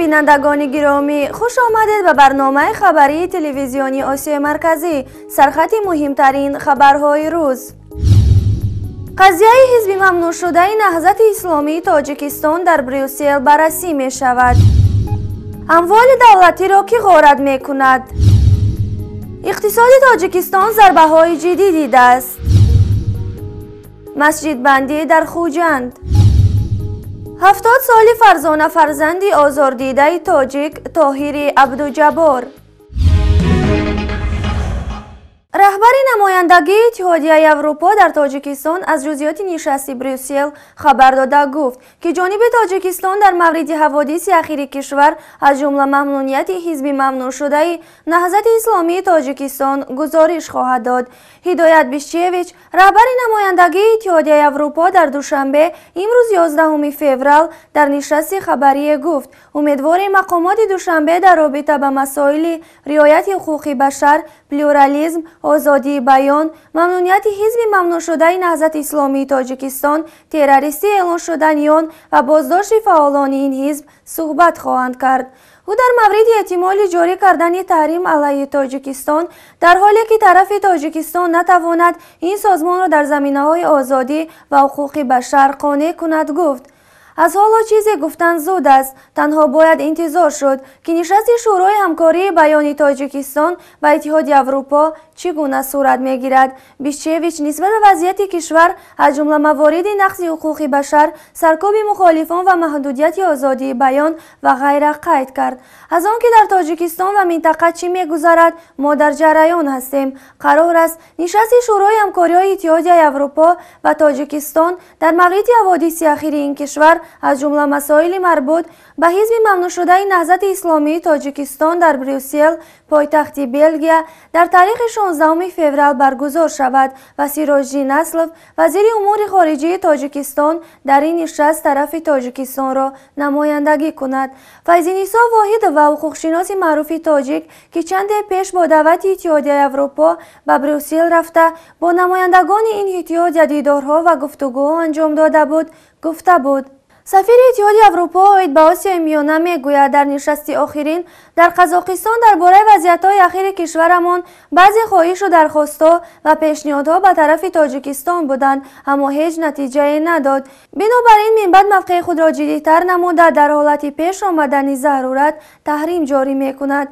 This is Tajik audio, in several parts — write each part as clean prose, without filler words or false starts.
Бинандагони гиромӣ, хуш омадед ба барномаи хабарии телевизиони Осиёи Марказӣ. Сархати муҳимтарин хабарҳои рӯз. Қазияи ҳизби мамнӯъшудаи Наҳзати Исломии Тоҷикистон дар Брюссел баррасӣ мешавад. Амволи давлатиро кӣ ғорат мекунад? Иқтисоди Тоҷикистон зарбаҳои ҷиддӣ дидааст. Масҷидбандӣ дар Хуҷанд. 70 соли фарзона фарзанди озордидаи тоҷик Тоҳири Абдуҷаббор. Раҳбари намояндагии Иттиҳодияи Аврупо дар Тоҷикистон аз ҷузъиёти нишасти Брюссел хабар дода гуфт, ки ҷониби Тоҷикистон дар мавриди ҳаводиси ахири кишвар, аз ҷумла мамнунияти ҳизби мамнӯъшудаи Наҳзати Исломии Тоҷикистон гузориш хоҳад дод. Ҳидоят Бишчевич, раҳбари намояндагии Иттиҳодияи Аврупо дар Душанбе, имрӯз 11 феврал дар нишасти хабарие гуфт, умедвори мақомоти Душанбе дар робита ба масоили риояти ҳуқуқи башар, плюрализм, озодии баён, мамнунияти ҳизби мамнӯъшудаи Наҳзати Исломии Тоҷикистон, террористӣ эълон шудани он ва боздошти фаъолони ин ҳизб суҳбат хоҳанд кард. Ӯ дар мавриди эҳтимоли ҷорӣ кардани таҳрим алайҳи Тоҷикистон, дар ҳоле ки тарафи Тоҷикистон натавонад ин созмонро дар заминаҳои озодӣ ва ҳуқуқи башар қонеъ кунад, гуфт: аз ҳоло чизе гуфтан зуд аст, танҳо бояд интизор шуд, ки нишасти Шӯрои ҳамкории баёни Тоҷикистон ва Иттиҳоди Аврупо чӣ гуна сурат мегирад. Бишчевич нисбат ба вазъияти кишвар, аз ҷумла мавориди нақзи ҳуқуқи башар, саркӯби мухолифон ва маҳдудияти озодии баён ва ғайра қайд кард. Аз он ки дар Тоҷикистон ва минтақа чӣ мегузарад, мо дар ҷараён ҳастем. Қарор аст нишасти Шӯрои ҳамкориҳои Иттиҳодияи Аврупо ва Тоҷикистон дар мавриди ҳаводиси ахири ин кишвар, аз ҷумла масоили марбут ба ҳизби мамнӯъшудаи Наҳзати Исломии Тоҷикистон дар Брюссел, пойтахти Белгия, дар таърихи 16 феврал баргузор шавад ва Сироҷиддин Аслов, вазири умури хориҷии Тоҷикистон, дар ин нишаст тарафи Тоҷикистонро намояндагӣ кунад. Файзинисо Воҳидова, ҳуқуқшиноси маъруфи тоҷик, ки чанде пеш бо даъвати Иттиҳодияи Аврупо ба Брюссел рафта, бо намояндагони ин иттиҳодия дидорҳо ва гуфтугӯҳо анҷом дода буд, гуфта буд. Сафири Иттиҳоди Аврупо оид ба Осиёи Миёна мегӯяд, дар нишасти охирин дар Қазоқистон дар бораи вазъиятҳои ахири кишварамон баъзе хоҳишу дархостҳо ва пешниҳодҳо ба тарафи Тоҷикистон буданд, аммо ҳеҷ натиҷае надод. Бинобар ин минбаъд мавқеи худро ҷиддитар намуда, дар ҳолати пеш омадани зарурат таҳрим ҷорӣ мекунад.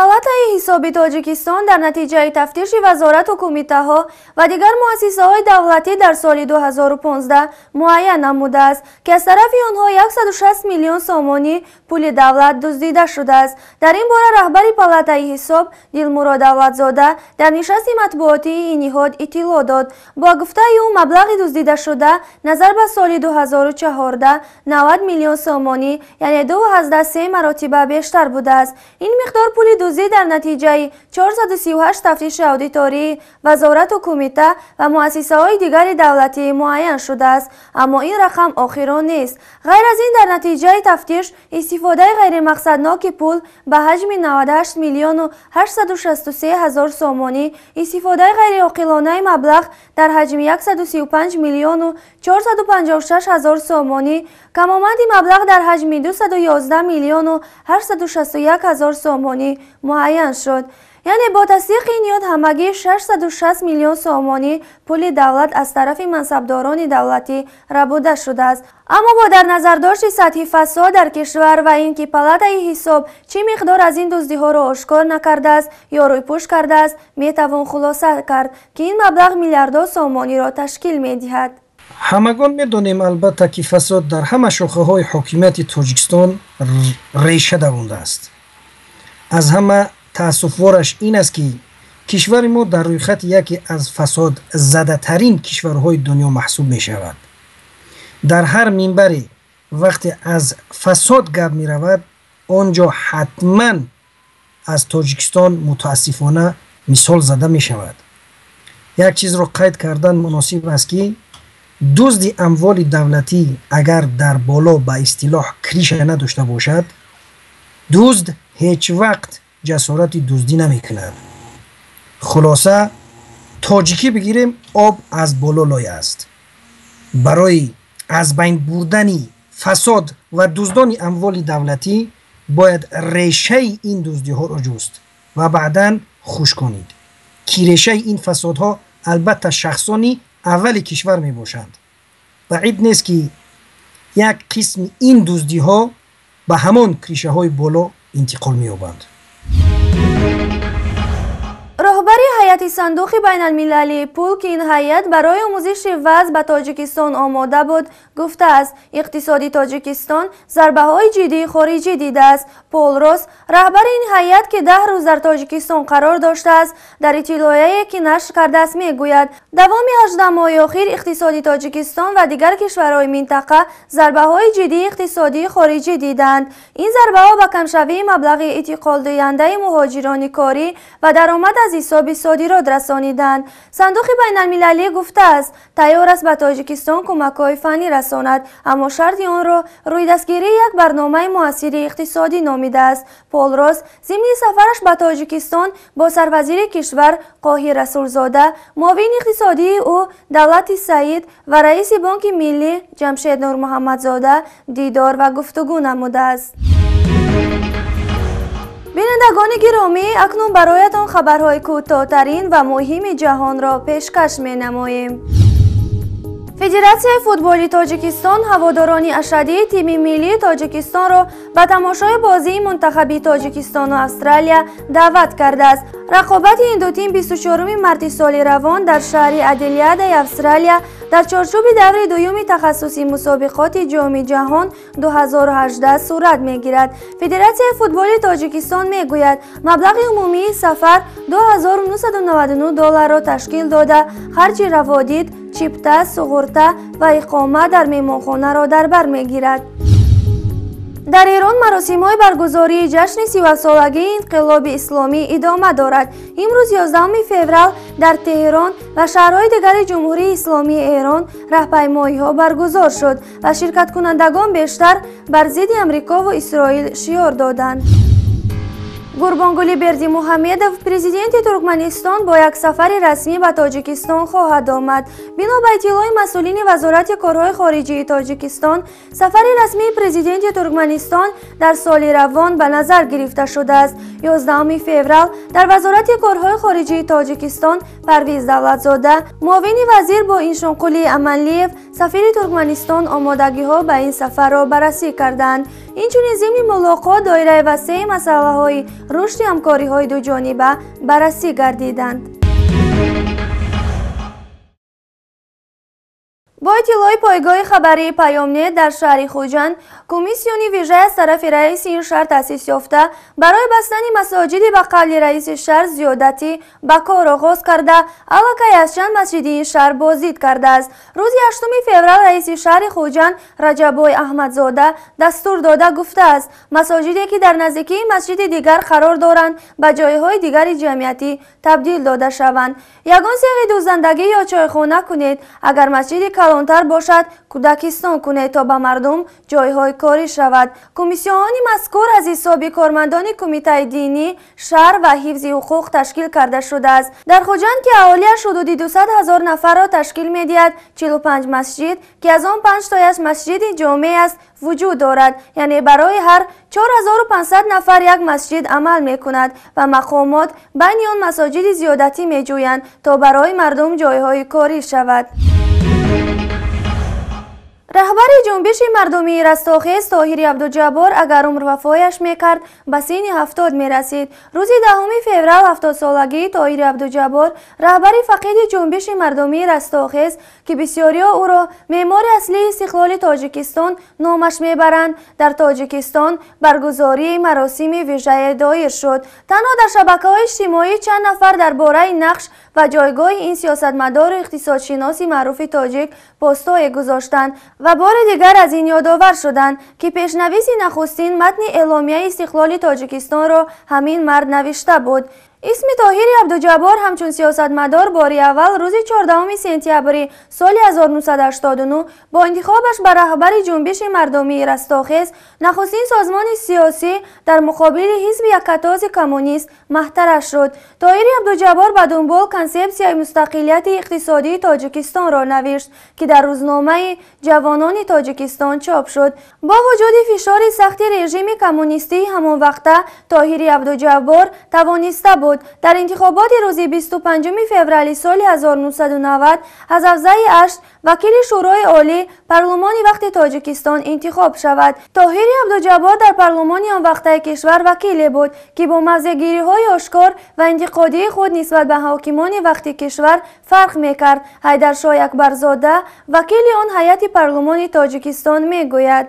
Палатаи ҳисоби Тоҷикистон дар натиҷаи тафтиши вазорату кумитаҳо ва дигар муассисаҳои давлатӣ дар соли 2015 муайян намудааст, ки аз тарафи онҳо 160 миллион сомонӣ пули давлат дуздида шудааст. Дар ин бора раҳбари Палатаи ҳисоб Дилмурод Давлатзода дар нишасти матбуотии ин ниҳод иттилоъ дод. Бо гуфтаи ӯ, маблағи дуздидашуда назар ба соли 2014 90 миллион сомонӣ, яъне 2,3 маротиба бештар будааст. Ин миқдор пули дуздӣ дар натиҷаи 438 тафтиши аудитории вазорату кумита ва муассисаҳои дигари давлатӣ муайян шудааст, аммо ин рақам охирон нест. Ғайр аз ин, дар натиҷаи тафтиш истифодаи ғайримақсадноки пул ба ҳаҷми 98 миллиону 863 ҳазор сомонӣ, истифодаи ғайриоқилонаи маблағ дар ҳаҷми 135 миллиону 456 ҳазор сомонӣ, камомади маблағ дар ҳаҷми 211 миллиону 861 ҳазор сомонӣ муайян шуд. Яъне бо тасдиқи ин ниҳод ҳамагӣ 660 миллион сомонӣ пули давлат аз тарафи мансабдорони давлатӣ рабуда шудааст. Аммо бо дар назардошти сатҳи фасод дар кишвар ва ин ки Палатаи ҳисоб чӣ миқдор аз ин дуздиҳоро ошкор накардааст ё рӯйпӯш кардааст, метавон хулоса кард, ки ин маблағ миллиардҳо сомониро ташкил медиҳад. Ҳамагон медонем, албатта, ки фасод дар ҳама шохаҳои ҳокимияти Тоҷикистон реша давондааст. Аз ҳама таассуфвораш ин аст, ки кишвари мо дар рӯйхати яке аз фасодзадатарин кишварҳои дунё маҳсуб мешавад. Дар ҳар минбаре вақте аз фасод гап меравад, он ҷо ҳатман аз Тоҷикистон мутаассифона мисол зада мешавад. Як чизро қайд кардан муносиб аст, ки дузди амволи давлатӣ агар дар боло ба истилоҳ криша надошта бошад, дузд ҳеҷ вақт ҷасорати дуздӣ намекунад. Хулоса, тоҷикӣ бигирем, об аз боло лой аст. Барои аз байн бурдани Фасод ва дуздони амволи давлатӣ бояд решаи ин дуздиҳоро ҷуст ва баъдан хушконид, ки решаи ин фасодҳо албатта шахсони аввали кишвар мебошанд. Баъид нест, ки як қисми ин дуздиҳо ба ҳамон кришаҳои боло интиқол меёбанд. Роҳбари ҳайати Сандуқи байналмилалии пул, ки ин ҳайат барои омӯзиши вазъ ба Тоҷикистон омода буд, гуфтааст, иқтисоди Тоҷикистон зарбаҳои ҷиддии хориҷӣ дидааст. Пол Рос, раҳбари ин ҳайат, ки 10 рӯз дар Тоҷикистон қарор доштааст, дар иттилояе, ки нашр кардааст, мегӯяд, давоми 18 моҳи охир иқтисоди Тоҷикистон ва дигар кишварҳои минтақа зарбаҳои ҷиддии иқтисодии хориҷӣ диданд. Ин зарбаҳо ба камшавии маблағи интиқолдиҳандаи муҳоҷирони корӣ ва даромад аз ҳисоби содирот расониданд. Сандуқи байналмилалӣ гуфтааст, тайёр аст ба Тоҷикистон кӯмакҳои фаннӣ расонад, аммо шарти онро рӯйдастгирии як барномаи муассири иқтисодӣ номидааст. Пол Рос зимни сафараш ба Тоҷикистон бо сарвазири кишвар Қоҳир Расулзода, муовини иқтисодии ӯ Давлати Саид ва раиси Бонки Миллӣ Ҷамшед Нурмуҳаммадзода дидор ва гуфтугӯ намудааст. Бинандагони гиромӣ, акнун бароятон хабарҳои кӯтоҳтарин ва муҳими ҷаҳонро пешкаш менамоем. Федератсияи футболи Тоҷикистон ҳаводорони ашаддии тими миллии Тоҷикистонро ба тамошои бозии мунтахаби Тоҷикистону Австралия даъват кардааст. Рақобати ин ду тим 24 марти соли равон дар шаҳри Аделаидаи Австралия дар чорчӯби даври дуюми тахассуси мусобиқоти Ҷоми ҷаҳон 2018 сурат мегирад. Федератсияи футболи Тоҷикистон мегӯяд, маблағи умумии сафар 2999 долларро ташкил дода, харҷи раводид, чипта, суғурта ва иқома дар меҳмонхонаро дар бар мегирад. Дар Эрон маросимҳои баргузории ҷашни 37-солагии инқилоби исломӣ идома дорад. Имрӯз 11 феврал дар Теҳрон ва шаҳрҳои дигари Ҷумҳурии Исломии Эрон раҳпаймоиҳо баргузор шуд ва ширкаткунандагон бештар бар зидди Амрикову Исроил шиёр доданд. Гурбонгули Бердимуҳамедов, президенти Туркманистон, бо як сафари расмӣ ба Тоҷикистон хоҳад омад. Бино ба иттилои масъулини Вазорати корҳои хориҷии Тоҷикистон, сафари расмии президенти Туркманистон дар соли равон ба назар гирифта шудааст. 11 феврал дар Вазорати корҳои хориҷии Тоҷикистон Парвиз Давлатзода, муовини вазир бо Иншонқули Аманлиев, сафири Туркманистон омодагиҳо ба ин сафарро баррасӣ карданд. Инчунин зимни мулоқот доираи васеи масъалаҳои рушди ҳамкориҳои дуҷониба баррасӣ гардиданд. Бо иттилои пойгоҳи хабарии Паёмнет, дар шаҳри Хуҷанд комиссиони вижа аз тарафи раиси ин шаҳр таъсис ёфта, барои бастани масоҷиди ба қавли раиси шаҳр зиёдатӣ ба кор оғоз карда, аллакай аз чанд масҷиди ин шаҳр боздид кардааст. Рӯзи 8 феврал раиси шаҳри Хуҷанд Раҷаббой Аҳмадзода дастур дода гуфтааст, масоҷиде ки дар наздикии масҷиди дигар қарор доранд, ба ҷойҳои дигари ҷамъиятӣ табдил дода шаванд. Ягон сеғи дӯзандагӣ ё чойхона кунед, агар масҷиди калонтар бошад, кӯдакистон кунед, то ба мардум ҷойҳои корӣ шавад. Комиссиони мазкур аз ҳисоби кормандони Кумитаи динӣ, шаҳр ва ҳифзи ҳуқуқ ташкил карда шудааст. Дар Хуҷанд, ки аҳолиаш ҳудуди 200 ҳазор нафарро ташкил медиҳад, 45 масҷид, ки аз он 5 тояш масҷиди ҷомеъ аст, вуҷуд дорад. Яъне барои ҳар 4500 нафар як масҷид амал мекунад ва мақомот байни он масоҷиди зиёдатӣ меҷӯянд, то барои мардум ҷойҳои корӣ шавад. Раҳбари ҷунбиши мардумии Растохез Тоҳири Абдуҷаббор агар умрвафояш мекард, ба синни 70 мерасид. Рӯзи 10 феврал 70-солагии Тоҳири Абдуҷаббор, раҳбари фақиди ҷунбиши мардумии Растохез, ки бисёриҳо ӯро меъмори аслии истиқлоли Тоҷикистон номаш мебаранд, дар Тоҷикистон баргузории маросими вижае доир шуд. Танҳо дар шабакаҳои иҷтимоӣ чанд нафар дар бораи нақш ва ҷойгоҳи ин сиёсатмадору иқтисодшиноси маъруфи тоҷик постое гузоштанд ва бори дигар аз ин ёдовар шуданд, ки пешнависи нахустин матни эъломияи истиқлоли Тоҷикистонро ҳамин мард навишта буд. Исми Тоҳири Абдуҷаббор ҳамчун сиёсатмадор бори аввал рӯзи 14 сентябри соли 1989 бо интихобаш ба раҳбари ҷунбиши мардумии Растохез, нахустин созмони сиёсӣ дар муқобили ҳизби якатози коммунист маҳтараш шуд. Тоҳири Абдуҷаббор ба дунбол консепсияи мустақилияти иқтисодии Тоҷикистонро навишт, ки дар рӯзномаи Ҷавонони Тоҷикистон чоп шуд. Бо вуҷуди фишори сахти режими коммунистии ҳамон вақта, Тоҳири Абдуҷаббор тавониста буд дар интихоботи рӯзи 25 феврали соли 1990 аз ҳавзаи Ашт вакили Шӯрои Олӣ парлумони вақти Тоҷикистон интихоб шавад. Тоҳири Абдуҷаббор дар парлумони он вақтаи кишвар вакиле буд, ки бо мавзеъгириҳои ошкор ва интиқодии худ нисбат ба ҳокимони вақти кишвар фарқ мекард. Ҳайдаршоҳ Акбарзода, вакили он ҳайати парлумони Тоҷикистон, мегӯяд: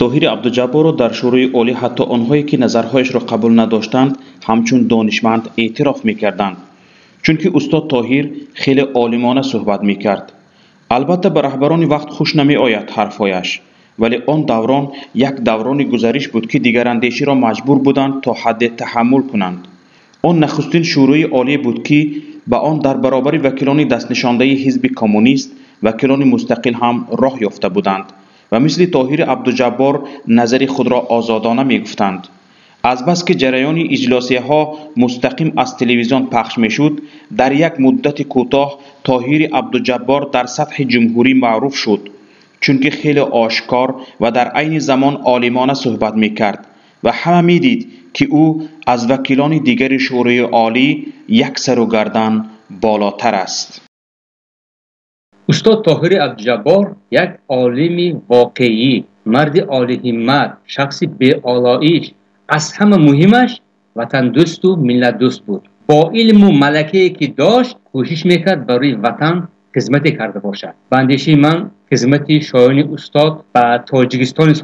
Тоҳири Абдуҷабборро дар Шӯрои Олӣ ҳатто онҳое, ки назарҳояшро қабул надоштанд, ҳамчун донишманд эътироф мекарданд, чунки устод Тоҳир хеле олимона суҳбат мекард. Албатта, ба раҳбарони вақт хуш намеояд ҳарфҳояш, вале он даврон як даврони гузариш буд, ки дигарандеширо маҷбур буданд то ҳадде таҳаммул кунанд. Он нахустин Шӯрои Олие буд, ки ба он дар баробари вакилони дастнишондаи ҳизби коммунист вакилони мустақил ҳам роҳ ёфта буданд ва мисли Тоҳири Абдуҷаббор назари худро озодона мегуфтанд. Азбаски ҷараёни иҷлосияҳо мустақим аз телевизион пахш мешуд, дар як муддати кӯтоҳ Тоҳири Абдуҷаббор дар сатҳи ҷумҳурӣ маъруф шуд, чунки хеле ошкор ва дар айни замон олимона суҳбат мекард ва ҳама медид, ки ӯ аз вакилони дигари Шӯрои Олӣ як сару гардан болотар аст. Устод Тоҳири Абдуҷаббор як олими воқеӣ, марди олиҳиммат, шахси беолоиш, аз ҳама муҳимаш ватандӯсту миллатдӯст буд. Бо илму малакае ки дошт, кӯшиш мекард барои ватан хизмате карда бошад. Ба андешаи ман, хизмати шоёни устод ба Тоҷикистони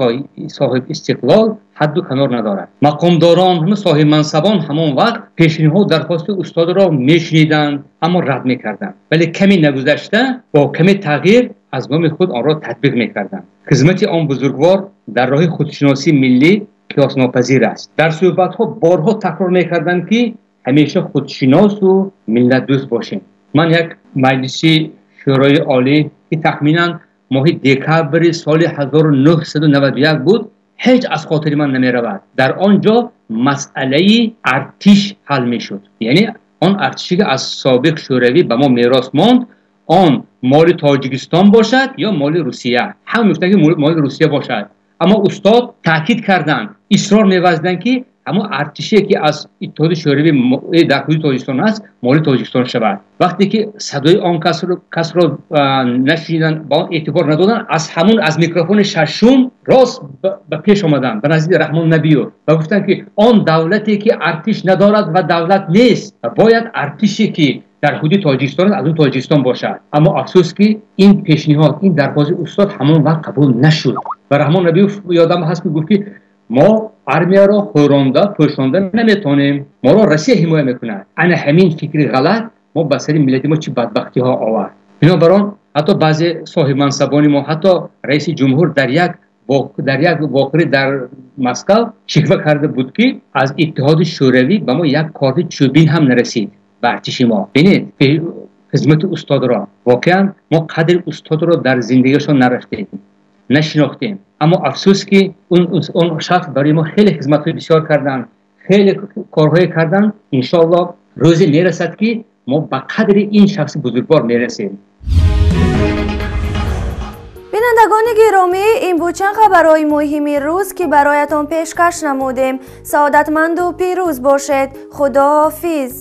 соҳиб истиқлол ҳадду канор надорад. Мақомдорон, ҳама соҳибмансабон ҳамон вақт пешниҳод дархости устодро мешуниданд, аммо рад мекарданд, вале каме нагузашта бо каме тағйир аз номи худ онро татбиқ мекарданд. Хизмати он бузургвор дар роҳи худшиносии миллӣ қиёснопазир аст. Дар суҳбатҳо борҳо такрор мекарданд, ки ҳамеша худшиносу миллатдӯст бошем. Ман як маҷлиси Шӯрои Олӣ, ки тахминан моҳи декабри соли 1991 буд, ҳеҷ аз хотири ман намеравад. Дар он ҷо масъалаи артиш ҳал мешуд, яъне он артише, ки аз собиқ Шӯравӣ ба мо мерос монд, он моли Тоҷикистон бошад ё моли Русия. Ҳама мегуфтанд, ки моли Русия бошад, аммо устод таъкид карданд, исрор меварзиданд, ки ҳамон артише, ки аз Иттиҳоди Шӯравӣ дар ҳудуди Тоҷикистон аст, моли Тоҷикистон шавад. Вақте ки садои он касро нашуниданд, ба он эътибор надоданд, аз ҳамун аз микрофони шашум рост ба пеш омаданд ба назди Раҳмон Набиев ва гуфтанд, ки он давлате, ки артиш надорад ва давлат нест, бояд артише, ки дар ҳудуди Тоҷикистон аст, аз он Тоҷикистон бошад. Аммо афсӯс, ки ин пешниҳод, ин дархости устод ҳамон вақт қабул нашуд ва Раҳмон Набиев, ёдам ҳаст, ки гуфт, ки мо армияро хӯронда пӯшонда наметавонем, моро Россия ҳимоя мекунад. Ана ҳамин фикри ғалат мо ба сари миллати мо чӣ бадбахтиҳо овард. Бинобар он ҳатто баъзе соҳибмансабони мо, ҳатто раиси ҷумҳур дар як вохӯрӣ дар Москав шиква карда буд, ки аз Иттиҳоди Шӯравӣ ба мо як корди чӯбин ҳам нарасид ба артиши мо. Бинед хизмати устодро. Воқеан, мо қадри устодро дар зиндагиашон нарафтем, нашинохтем, аммо афсӯс, ки он шахс барои мо хеле хизматҳои бисёр карданд, хеле корҳое карданд. Иншоалло, рӯзе мерасад, ки мо ба қадри ин шахси бузургвор мерасем. Бинандагони гиромӣ, ин буд чанд хабарҳои муҳими рӯз, ки бароятон пешкаш намудем. Саодатманду пирӯз бошед. Худоҳофиз.